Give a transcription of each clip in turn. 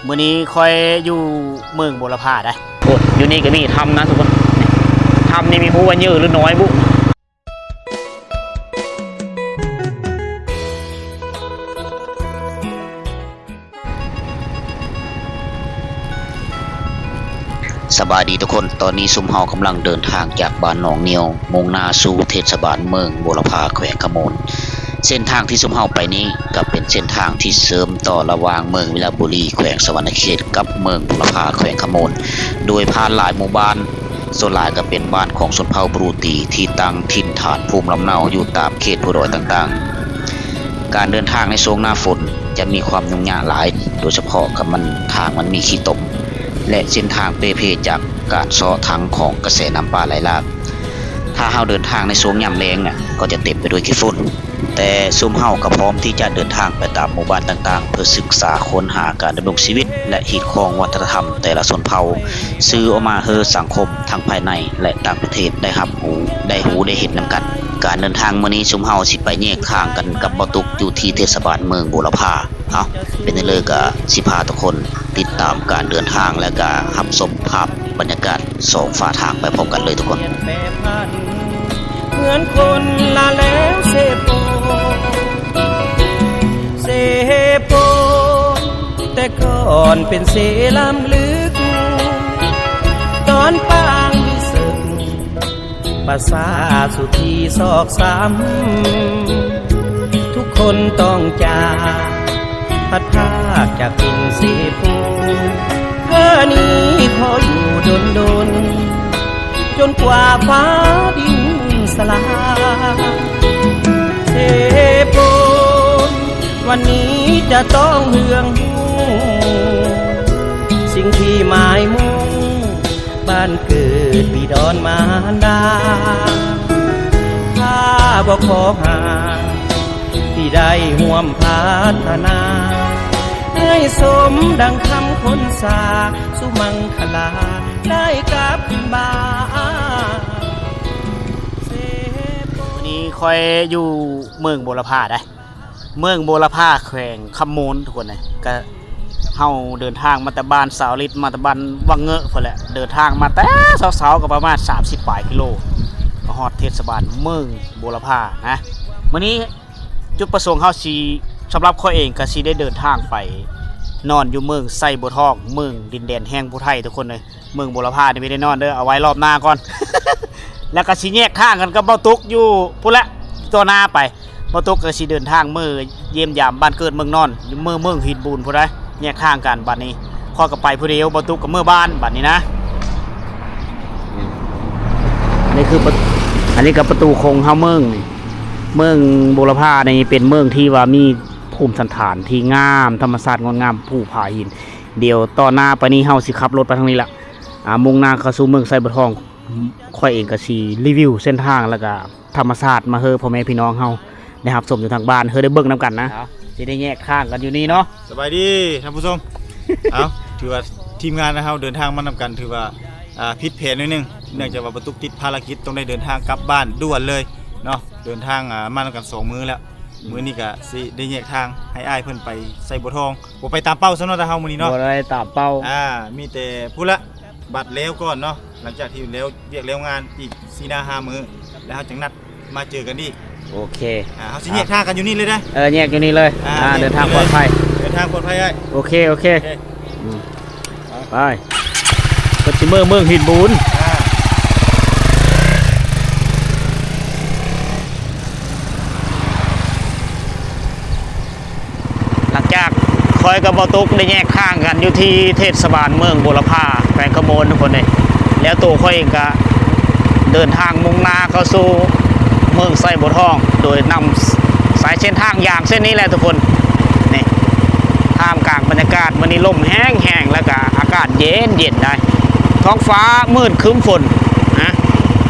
ມື້ນີ້ຂ້ອຍຢູ່ເມືອງບົວລະພາໄດ໋. ໂອ້ ຢູ່ນີ້ກໍມີຖ້ຳນະທຸກຄົນ. ຖ້ຳນີ້ມີ ບໍ່ຮູ້ວ່າເຍີະຫຼືນ້ອຍບຸ. ສະບາຍດີທຸກຄົນ, ຕອນນີ້ຊຸມເຮົາກຳລັງເດີນທາງຈາກບ້ານໜອງນຽວ ມຸ່ງໜ້າສູ່ເທດສະບານເມືອງບົວລະພາ ແຂວງຄຳມ່ວນ. ເສັ້ນທາງທີ່ຊຸມເຮົາໄປນີ້ກໍເປັນເສັ້ນທາງທີ່ເຊື່ອມຕໍ່ລະຫວ່າງເມືອງວິລະບູລີ ແຂວງສະຫວັນນະເຂດ ກັບເມືອງບົວລະພາ ແຂວງຄຳມ່ວນ, ໂດຍຜ່ານຫຼາຍໝູ່ບ້ານ. ສ່ວນຫຼາຍກໍເປັນບ້ານຂອງຊົນເຜົ່າບຣູຕີ ທີ່ຕັ້ງຖິ່ນຖານພູມລຳເນົາຢູ່ຕາມເຂດພູດອຍຕ່າງໆ. ການເດີນທາງໃນຊ່ວງໜ້າຝົນຈະມີຄວາມຫຍຸ້ງຍາກຫຼາຍ, ໂດຍສະເພາະກັບມັນ ທາງມັນມີຂີ້ຕົມ ແລະ ເສັ້ນທາງເປ່ເພຈາກການເຊາະທັງຂອງກະແສນ້ຳປ່າໄຫຼຫຼາກ. ຖ້າເຮົາເດີນທາງໃນຊ່ວງຍາມແລ້ງນະ ກໍຈະເຕັມໄປດ້ວຍຂີ້ຝຸ່ນ. ແຕ່ຊຸມເຮົາກໍພ້ອມທີ່ຈະເດີນທາງໄປຕາມໝູ່ບ້ານຕ່າງໆ ເພື່ອສຶກສາຄົ້ນຫາການດຳລົງຊີວິດ ແລະ ຮີດຄອງວັດທະນະທຳແຕ່ລະຊົນເຜົ່າ ສື່ອອກມາໃຫ້ສັງຄົມທັງພາຍໃນ ແລະ ຕ່າງປະເທດໄດ້ຮັບຮູ້ ໄດ້ຮູ້ໄດ້ເຫັນນຳກັນ. ການເດີນທາງມື້ນີ້ ຊຸມເຮົາຊິໄປແຍກທາງກັນກັບບ່າວຕຸກ ຢູ່ທີ່ເທດສະບານເມືອງບົວລະພາ. ເອົ້າ ເປັນຈັ່ງໃດກໍຊິພາທຸກຄົນຕິດຕາມການເດີນທາງ ແລະ ກໍຮັບຊົມພາບບັນຍາກາດສອງຝາທາງໄປພ້ອມກັນເລີຍທຸກຄົນ. ເໝືອນຄົນລະແລ້ວເຊໂປ ເຊໂປ ແຕ່ກ່ອນເປັນເຊລ້ຳລຶກ ດອນປາງມີເສິກ ປາສາດສຸທີຊອກຊຳ ທຸກຄົນຕ້ອງຈາກ ພັດພາກຈາກຖິ່ນເຊໂປ ເທື່ອນີ້ຂໍຢູ່ດົນໆ ຈົນກວ່າຟ້າດິນສະລາຍ ເຊໂປ ວັນນີ້ຈະຕ້ອງເຮືອງຮູ້ ສິ່ງທີ່ໝາຍມຸ່ງ ບ້ານເກີດບິດອນມານດາ ຂ້າບໍ່ຂໍຫາ ທີ່ໄດ້ຮ່ວມພັດທະນາ ໃຫ້ສົມດັ່ງຄຳຄົນສາ ສຸມັງຄະລາ ໄດ້ກັບຄືນບ້ານ ເຊໂປ. ມື້ນີ້ຂ້ອຍຢູ່ເມືອງບົວລະພາໄດ໋. ເມືອງບົວລະພາ ແຂວງຄຳມ່ວນ ທຸກຄົນເອີຍ. ກະເຮົາເດີນທາງມາແຕ່ບ້ານສາວລິດ ມາແຕ່ບ້ານວັງເງີພຸ້ນແຫຼະ, ເດີນທາງມາແຕ່ເຊົ້າໆ ກໍປະມານສາມສິບປາຍກິໂລ ກໍຮອດເທດສະບານເມືອງບົວລະພານະ. ມື້ນີ້ຈຸດປະສົງເຮົາຊິ ສຳລັບຂ້ອຍເອງກໍຊິໄດ້ເດີນທາງໄປນອນຢູ່ເມືອງໄຊບົວທອງ ເມືອງດິນແດນແຫ່ງຜູ້ໄທ ທຸກຄົນເອີຍ. ເມືອງບົວລະພານີ້ບໍ່ໄດ້ນອນເດີ ເອົາໄວ້ລອບໜ້າກ່ອນ. ແລ້ວກໍຊິແຍກທາງກັນກັບບ່າວຕຸກຢູ່ພຸ້ນແຫຼະ ຕໍ່ໜ້າໄປ. ບ່າວຕຸກກໍຊິເດີນທາງເມືອຢ້ຽມຢາມບ້ານເກີດເມືອງນອນ ຢູ່ເມືອງ ເມືອງຫີນບູນພຸ້ນໃດ໋. ແຍກທາງກັນບັດນີ້ ຂ້ອຍກໍໄປຜູ້ດຽວ ບ່າວຕຸກກໍເມືອບ້ານບັດນີ້ນະ. ອັນນີ້ຄືປະ ອັນນີ້ກໍປະຕູໂຂງເຮົາເມືອງນີ້. ເມືອງບົວລະພານີ້ເປັນເມືອງທີ່ວ່າມີພູມສັນຖານທີ່ງາມ ທຳມະຊາດງົດງາມ ພູຜາຫີນ. ດຽວຕໍ່ໜ້າໄປນີ້ເຮົາຊິຂັບລົດໄປທາງນີ້ລະ ອ່າ ມຸ່ງໜ້າເຂົ້າສູ່ເມືອງໄຊບົວທອງ. ຂ້ອຍເອງກໍຊິຣີວິວເສັ້ນທາງ ແລ້ວກໍທຳມະຊາດມາໃຫ້ພໍ່ແມ່ພີ່ນ້ອງເຮົາໄດ້ຮັບຊົມຢູ່ທາງບ້ານ ໃຫ້ໄດ້ເບິ່ງນຳກັນນະ. ເອົາ ຊິໄດ້ແຍກທາງກັນຢູ່ນີ້ເນາະ. ສະບາຍດີທ່ານຜູ້ຊົມ. ເອົາ ຖືວ່າທີມງານເຮົາເດີນທາງມານຳກັນ ຖືວ່າ ອ່າ ຜິດແຜນໜ້ອຍໜຶ່ງ ເນື່ອງຈາກວ່າບ່າວຕຸກຕິດພາລະກິດ ຕ້ອງໄດ້ເດີນທາງກັບບ້ານດ່ວນເລີຍເນາະ. ເດີນທາງ ອ່າ ມານຳກັນສອງມື້ແລ້ວ. ອືມ ມື້ນີ້ກໍຊິໄດ້ແຍກທາງ ໃຫ້ອ້າຍເພິ່ນໄປໄຊບົວທອງ. ບໍ່ໄປຕາມເປົ້າຊ້ຳເນາະ ແຕ່ເຮົາມື້ນີ້ເນາະ ບໍ່ໄດ້ຕາມເປົ້າ. ອ່າ ມີແຕ່ພຸ້ນລະ ບັດແລ້ວກ່ອນເນາະ, ຫຼັງຈາກທີ່ແລ້ວວຽກແລ້ວງານອີກສີ່ຫ້າມື້ ແລ້ວເຮົາຈຶ່ງນັດມາເຈີກັນອີກ. ໂອເຄ ອ່າ ເຮົາຊິແຍກທາງກັນຢູ່ນີ້ເລີຍເດ້. ເອີ ແຍກຢູ່ນີ້ເລີຍ. ອ່າ ອ່າ ເດີນທາງປອດໄພ. ເດີນທາງປອດໄພອ້າຍ. ໂອເຄ ໂອເຄ ໂອເຄ. ອືມ ໄປ ເພິ່ນຊິເມືອເມືອງຫີນບູນ. ອ່າ ຫຼັງຈາກຂ້ອຍກັບບ່າວຕຸກໄດ້ແຍກທາງກັນຢູ່ທີ່ເທດສະບານເມືອງບົວລະພາ ແຂວງຄຳມ່ວນ ທຸກຄົນເອີຍ, ແລ້ວໂຕຂ້ອຍເອງກະເດີນທາງມຸ່ງໜ້າເຂົ້າສູ່ເມືອງໄຊບົວທອງ ໂດຍນຳສາຍເສັ້ນທາງຢາງເສັ້ນນີ້ແຫຼະທຸກຄົນ. ນີ້ ທ່າມກາງບັນຍາກາດມື້ນີ້ ລົມແຮງໆ ແລ້ວກະອາກາດເຢັນໆ ໄດ໋. ທ້ອງຟ້າມືດຄຶ້ມຝົນນະ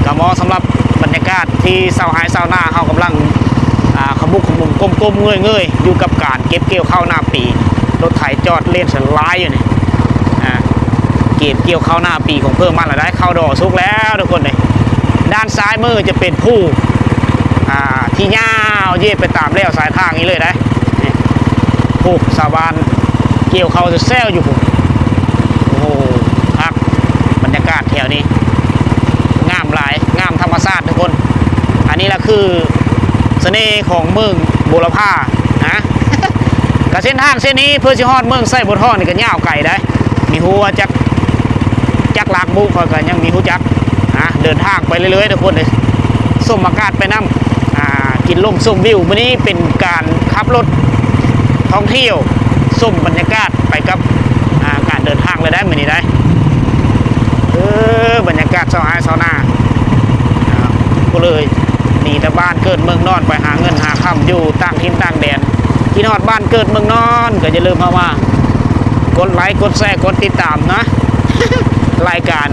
ກະເໝາະສຳລັບບັນຍາກາດທີ່ຊາວໄຮ່ຊາວນາເຮົາກຳລັງ ອ່າ ຂະບຸກຂະບຸມ ກົ້ມໆເງີຍໆ ຢູ່ກັບການເກັບກ່ຽວເຂົ້ານາປີ. ລົດໄຖຈອດເລນສະລາຍຢູ່ນີ້ ອ່າ ເກັບກ່ຽວເຂົ້ານາປີຂອງເພິ່ນມາແລ້ວໄດ໋. ເຂົ້າດໍສຸກແລ້ວທຸກຄົນເອີຍ. ດ້ານຊ້າຍມືຈະເປັນພູ ອ່າ ທີ່ຍາວເຍຍດໄປຕາມແລວສາຍທາງນີ້ເລີຍໄດ໋. ນີ້ ພູ ຊາວບ້ານກ່ຽວເຂົ້າແຊວໆຢູ່ພຸ້ນ. ກາດແຖວນີ້ງາມຫຼາຍ ງາມທຳມະຊາດທຸກຄົນ. ອັນນີ້ລະຄືສະເໜ່ຂອງເມືອງບົວລະພານະ. ກະເສັ້ນທາງເສັ້ນນີ້ເພື່ອຊິຮອດເມືອງໄຊບົວທອງນີ້ກະຍາວໄກໄດ໋ ມີຮູ້ວ່າຈັກ ຈັກຫຼັກບຸ ຂ້ອຍກະຍັງມີຮູ້ຈັກນະ. ເດີນທາງໄປເລື້ອຍໆທຸກຄົນເອີຍ ຊົມອາກາດໄປນຳ ອ່າ ກິນລົມຊົມວິວ. ມື້ນີ້ເປັນການຂັບລົດທ່ອງທ່ຽວ ຊົມບັນຍາກາດ ໄປກັບ ອ່າ ການເດີນທາງເລີຍໄດ໋ມື້ນີ້ໄດ໋. ເອີ ບັນຍາກາດຊາວໄຮ່ຊາວນາ ອ່າ ຜູ້ເລີຍໜີແຕ່ບ້ານເກີດເມືອງນອນ ໄປຫາເງິນຫາຄຳຢູ່ຕ່າງຖິ່ນຕ່າງແດນ. ຄິດຮອດບ້ານເກີດເມືອງນອນ ກໍຢ່າລືມເຂົ້າມາກົດໄລ ກົດແຊ ກົດຕິດຕາມນະ ລາຍການ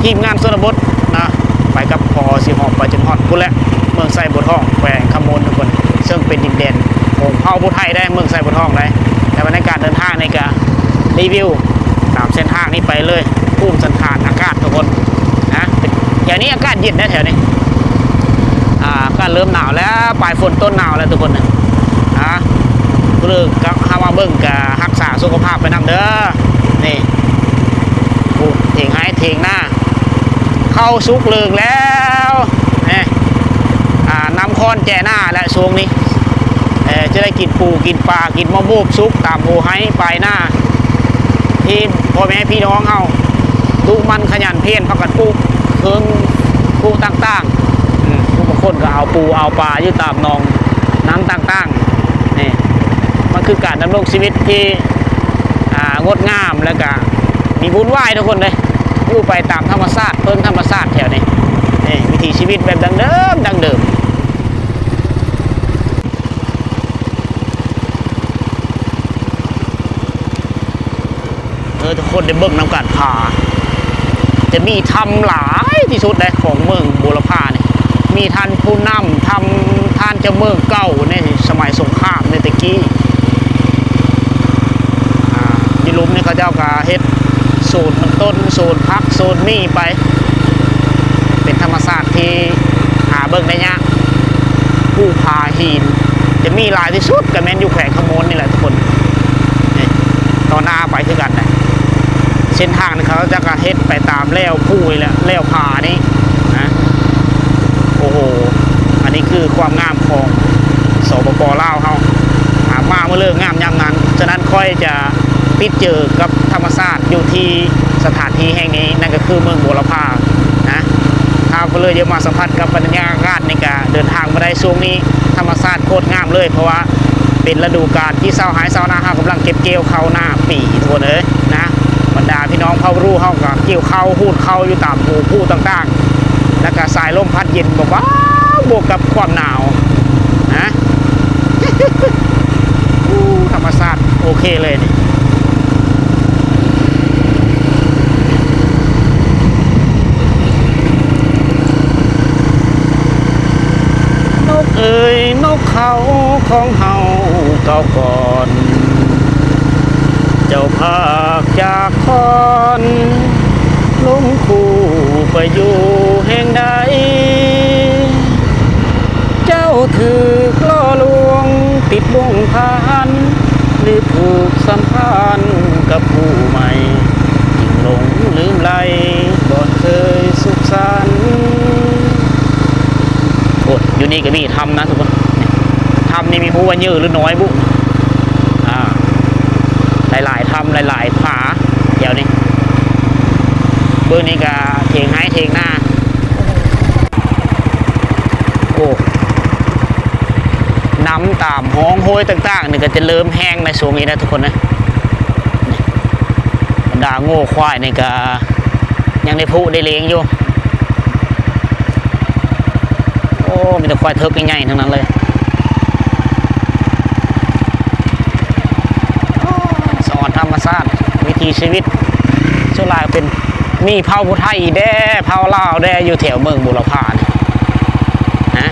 ທີມງານຊົນນະບົດນະ ໄປກັບ ພໍ ສີຫອມ ໄປຈົນຮອດພຸ້ນແຫຼະ ເມືອງໄຊບົວທອງ ແຂວງຄຳມ່ວນທຸກຄົນ ເຊິ່ງເປັນດິນແດນຂອງເຜົ່າຜູ້ໄທໄດ໋ ເມືອງໄຊບົວທອງໄດ໋. ແຕ່ວ່າໃນການເດີນທາງນີ້ກະຣີວິວຕາມເສັ້ນທາງນີ້ໄປເລີຍ ພູມສັນຖານອາກາດທຸກຄົນນະ. ແຖວນີ້ອາກາດເຢັນໄດ໋ແຖວນີ້ ອ່າ ອາກາດເລີ່ມໜາວແລ້ວ ປາຍຝົນຕົ້ນໜາວແລ້ວທຸກຄົນນະ. ອ່າ ຜູ້ເລີຍກັບເຮົາມາເບິ່ງກະຮັກສາສຸຂະພາບໄປນຳເດີ. ນີ້ ໂອ້ ຖຽງໄຮ່ຖຽງນາ ເຂົ້າສຸກເລິງແລ້ວ ແນ່ ອ່າ ນຳຄ້ອນແຈນາແຫຼະຊ່ວງນີ້ ເອີ ຈະໄດ້ກິນປູກິນປາ ກິນມະບວບສຸກຕາມໂຮໄຮ່ປາຍນາ ທີ່ພໍ່ແມ່ພີ່ນ້ອງເຮົາດຸໝັ່ນຂະຫຍັນພຽນ ພາກັນປູກເຄື່ອງປູກຕ່າງໆ. ອືມ ຜູ້ບາງຄົນກໍເອົາປູເອົາປາຢູ່ຕາມໜອງນ້ຳຕ່າງໆ. ນີ້ ມັນຄືການດຳລົງຊີວິດທີ່ ອ່າ ງົດງາມ ແລ້ວກະມີວຸ່ນວາຍທຸກຄົນເດ້ ຢູ່ໄປຕາມທຳມະຊາດ ເພິ່ງທຳມະຊາດແຖວນີ້. ນີ້ ວິຖີຊີວິດແບບດັ້ງເດີມ ດັ້ງເດີມ. ເອີ ທຸກຄົນໄດ້ເບິ່ງນຳກັນ ຜາ ຈະມີຖ້ຳຫຼາຍທີ່ສຸດເດ້ຂອງເມືອງບົວລະພານີ້. ມີທ່ານຜູ້ນຳ ຖ້ຳ ທ່ານເຈົ້າເມືອງເກົ່າໃນສະໄໝສົງຄາມໃນແຕ່ກີ້. ອ່າ ຢູ່ລຸ່ມນີ້ເຂົາເຈົ້າກະເຮັດສວນມັນຕົ້ນ ສວນຜັກ ສວນໝີ່ໄປ ເປັນທຳມະຊາດທີ່ຫາເບິ່ງໄດ້ຍາກ. ພູຜາຫີນ ຈະມີຫຼາຍທີ່ສຸດກະແມ່ນຢູ່ແຂວງຄຳມ່ວນນີ້ແຫຼະທຸກຄົນ. ນີ້ ຕໍ່ໜ້າໄປຄືກັນນະ ເສັ້ນທາງນີ້ເຂົາເຈົ້າກະເຮັດໄປຕາມແລວພູນີ້ແຫຼະ ແລວຜານີ້ນະ. ໂອ້ໂຫ ອັນນີ້ຄືຄວາມງາມຂອງ ສປປ ລາວເຮົາ ຫາມາມື້ເລີງາມຍາມນັ້ນ. ສະນັ້ນຂ້ອຍຈະ ຕິດເຈີກັບທຳມະຊາດຢູ່ທີ່ສະຖານທີ່ແຫ່ງນີ້ ນັ້ນກໍຄືເມືອງບົວລະພານະ. ຖ້າຜູ້ເລີຍຢາກມາສຳຜັດກັບບັນຍາກາດນີ້ກະເດີນທາງມາໄດ້. ຊ່ວງນີ້ທຳມະຊາດໂຄດງາມເລີຍ ເພາະວ່າເປັນລະດູການທີ່ຊາວໄຮ່ຊາວນາເຮົາກຳລັງເກັບກ່ຽວເຂົ້າໜ້າປີ ທຸກຄົນເອີຍນະ. ບັນດາພີ່ນ້ອງເຜົ່າບຣູເຮົາກໍກ່ຽວເຂົ້າ ຮູດເຂົ້າຢູ່ຕາມພູພູຕ່າງໆ ແລ້ວກໍສາຍລົມພັດເຢັນເບົາໆ ບວກກັບຄວາມໜາວນະ. ອູ້ ທຳມະຊາດໂອເຄເລີຍນີ້. ນົກເອີຍ ນົກເຂົາຂອງເຮົາເກົ່າກ່ອນ ເຈົ້າພາກຈາກຄອນ ລົງຄູ່ໄປຢູ່ແຫ່ງໃດ? ເຈົ້າຖືກຫຼໍ່ລວງຕິດບົ່ງພັນ ຫຼືຜູກສຳພັນກັບຜູ້ໃໝ່ ຈຶ່ງຫຼົງລືມໄຫຼບ່ອນເຄີຍສຸກສັນ. ໂອ້ຍ ຢູ່ນີ້ກໍມີຖ້ຳນະທຸກຄົນ. ຖ້ຳນີ້ມີຮູ້ວ່າເຍີຫຼືນ້ອຍບຸ ອ່າ ຫຼາຍໆຖ້ຳ ຫຼາຍໆຜາແຖວນີ້. ເບິ່ງນີ້ກໍຖຽງໄຮ່ຖຽງນາ. ໂອ້ ນ້ຳຕາມຮ່ອງຫ້ວຍຕ່າງໆນີ້ກໍຈະເລີ່ມແຫ້ງໃນຊ່ວງນີ້ນະທຸກຄົນນະ. ບັນດາງົວຄວາຍນີ້ກໍຍັງໄດ້ຜູໄດ້ເລງຢູ່. ໂອ້ ມີແຕ່ຄວາຍເຖິກໃຫຍ່ໆທັງນັ້ນເລີຍ. ໂອ້ ສະອອນທຳມະຊາດ ວິຖີຊີວິດ ສ່ວນຫຼາຍເປັນ ມີເຜົ່າຜູ້ໄທແດ່ ເຜົ່າລາວແດ່ ຢູ່ແຖວເມືອງບູລະພານີ້ນະ.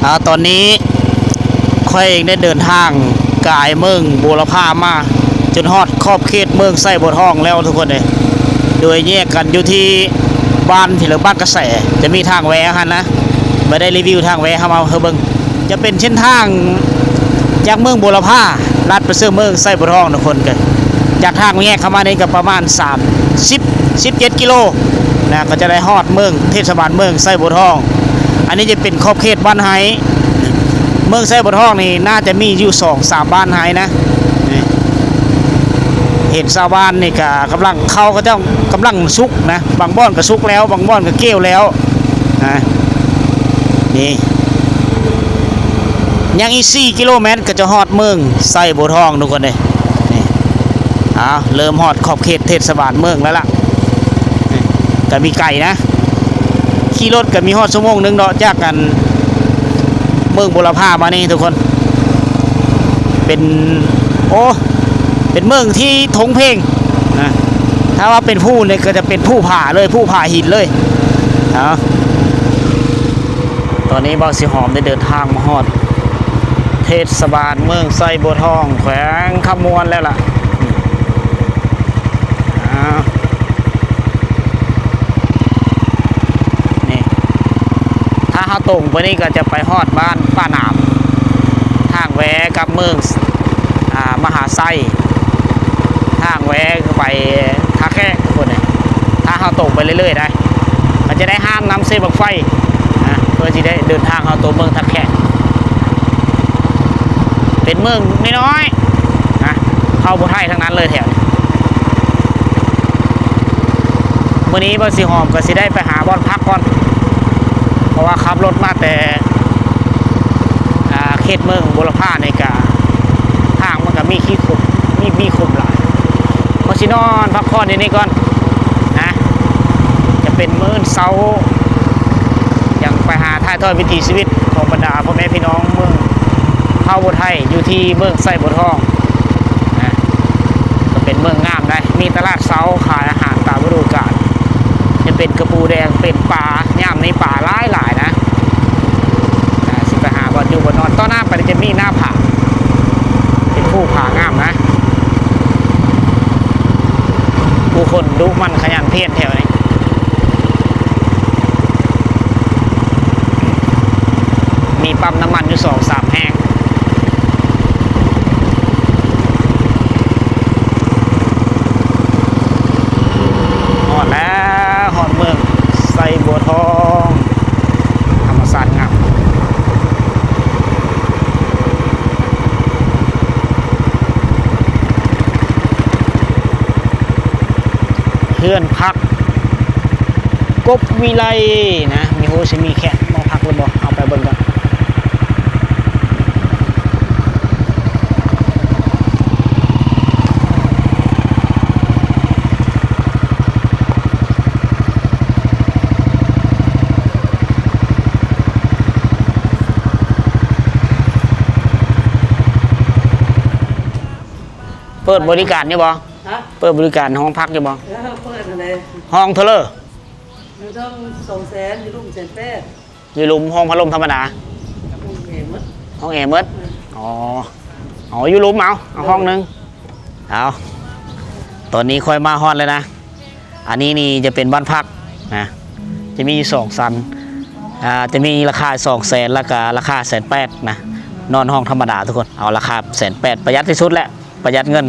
ອາ ຕອນນີ້ຂ້ອຍເອງໄດ້ເດີນທາງກາຍເມືອງບົວລະພາມາ ຈົນຮອດຂອບເຂດເມືອງໄຊບົວທອງແລ້ວທຸກຄົນເອີຍ. ໂດຍແຍກກັນຢູ່ທີ່ບ້ານ ຫຼື ບ້ານກະແສ ຈະມີທາງແວຫັ້ນນະ. ມາໄດ້ຣີວິວທາງແວເຮົາມາໃຫ້ເບິ່ງ ຈະເປັນເສັ້ນທາງຈາກເມືອງບົວລະພາ ລັດໄປເຊິ່ງເມືອງໄຊບົວທອງທຸກຄົນ. ກໍຈາກທາງແຍກເຂົ້າມານີ້ກໍປະມານສາມສິບ ສິບເຈັດກິໂລນະ ກໍຈະໄດ້ຮອດເມືອງ ເທດສະບານເມືອງໄຊບົວທອງ. ອັນນີ້ຈະເປັນຂອບເຂດບ້ານໄຮ. ເມືອງໄຊບົວທອງນີ້ໜ້າຈະມີຢູ່ສອງສາມບ້ານໄຮນະ. ນີ້ ເຫັນຊາວບ້ານນີ້ກະກຳລັງ ເຂົ້າເຂົາເຈົ້າກຳລັງສຸກນະ, ບາງບ່ອນກໍສຸກແລ້ວ ບາງບ່ອນກໍກ່ຽວແລ້ວນະ. ນີ້ ຍັງອີກສີ່ກິໂລແມັດກໍຈະຮອດເມືອງໄຊບົວທອງທຸກຄົນເອີຍ. ນີ້ ອ້າວ ເລີ່ມຮອດຂອບເຂດເທດສະບານເມືອງແລ້ວລະ. ນີ້ ກໍມີໄກນະ ຂີ່ລົດກໍມີຮອດຊົ່ວໂມງໜຶ່ງເນາະ ຈາກອັນເມືອງບົວລະພາມານີ້ທຸກຄົນ. ເປັນ ໂອ້ ເປັນເມືອງທີ່ທົ່ງເພງນະ. ຖ້າວ່າເປັນພູນີ້ກໍຈະເປັນພູຜາເລີຍ ພູຜາຫີນເລີຍ. ເອົາ ຕອນນີ້ບ່າວສີຫອມໄດ້ເດີນທາງມາຮອດເທດສະບານເມືອງໄຊບົວທອງ ແຂວງຄຳມ່ວນແລ້ວລະ. ເອົາ ນີ້ ຖ້າເຮົາຕົງໄປນີ້ກໍຈະໄປຮອດບ້ານປ່າໜາມ ທາງແວກັບເມືອງ ອາ ມະຫາໄຊ ທາງແວໄປທ່າແຂກພຸ້ນເດ້. ຖ້າເຮົາຕົງໄປເລື້ອຍໆໄດ໋ ກໍຈະໄດ້ຂ້າມນ້ຳເຊບັ້ງໄຟນະ ເພື່ອຊິໄດ້ເດີນທາງເຂົ້າຕົວເມືອງທ່າແຂກ. ເປັນເມືອງນ້ອຍໆນະ ເຜົ່າຜູ້ໄທທັງນັ້ນເລີຍແຖວນີ້. ມື້ນີ້ບ່າວສີຫອມກໍຊິໄດ້ໄປຫາບ່ອນພັກກ່ອນ ເພາະວ່າຂັບລົດມາແຕ່ ອ່າ ເຂດເມືອງບົວລະພານີ້ກະ ທາງມັນກະມີຂີ້ຂຸມ ມີ ມີຂຸມຫຼາຍ. ເຮົາຊິນອນພັກຜ່ອນຢູ່ນີ້ກ່ອນນະ ຈະເປັນມື້ອື່ນເຊົ້າ ຍັງໄປຫາຖ່າຍທອດວິຖີຊີວິດຂອງບັນດາພໍ່ແມ່ພີ່ນ້ອງເມືອງ ເຜົ່າຜູ້ໄທຢູ່ທີ່ເມືອງໄຊບົວທອງນະ. ກໍເປັນເມືອງງາມໄດ໋ ມີຕະຫຼາດເຊົ້າຂາຍອາຫານຕາມລະດູການ ຈະເປັນກະປູແດງ ເປັນປາ ຍາມນີ້ປາຫຼາຍໆນະ. ອ່າ ຊິໄປຫາບ່ອນຢູ່ບ່ອນນອນ. ຕໍ່ໜ້າໄປຈະມີໜ້າຜາ ເປັນພູຜາງາມນະ ຜູ້ຄົນດຸໝັ່ນຂະຫຍັນພຽນແຖວນີ້. ມີປ້ຳນ້ຳມັນຢູ່ສອງສາມແຫ່ງ. ຮອດແລ້ວ ຮອດເມືອງໄຊບົວທອງ ທຳມະຊາດງາມ. ເຮືອນພັກກົບວິໄລນະ ມີ ໂຫ ຊິມີແຂກມາພັກຫຼືບໍ່ ເອົາໄປເບິ່ງກ່ອນ. ເປີດບໍລິການຢູ່ບໍ່? ຮະ? ເປີດບໍລິການຫ້ອງພັກຢູ່ບໍ່? ເອີ ເປີດຫັ້ນແຫຼະ. ຫ້ອງເທົ່າໃດ? ຢູ່ເທິງສອງແສນ ຢູ່ລຸ່ມແສນແປດ. ຢູ່ລຸ່ມຫ້ອງພັດລົມທຳມະດາ? ຫ້ອງແອໝົດ. ຫ້ອງແອໝົດ? ເອີ ອໍ ເອົາ ຢູ່ລຸ່ມເອົາ ເອົາຫ້ອງໜຶ່ງ. ເອົາ ຕອນນີ້ຂ້ອຍມາຮອດແລ້ວນະ. ອັນນີ້ນີ້ຈະເປັນບ້ານພັກນະ ຈະມີຢູ່ສອງຊັ້ນ ອ່າ ຈະມີລາຄາສອງແສນ ແລ້ວກະລາຄາແສນແປດນະ. ນອນຫ້ອງທຳມະດາທຸກຄົນ ເອົາລາຄາແສນແປດ ປະຢັດທີ່ສຸດແຫຼະ ປະຢັດເງິນ.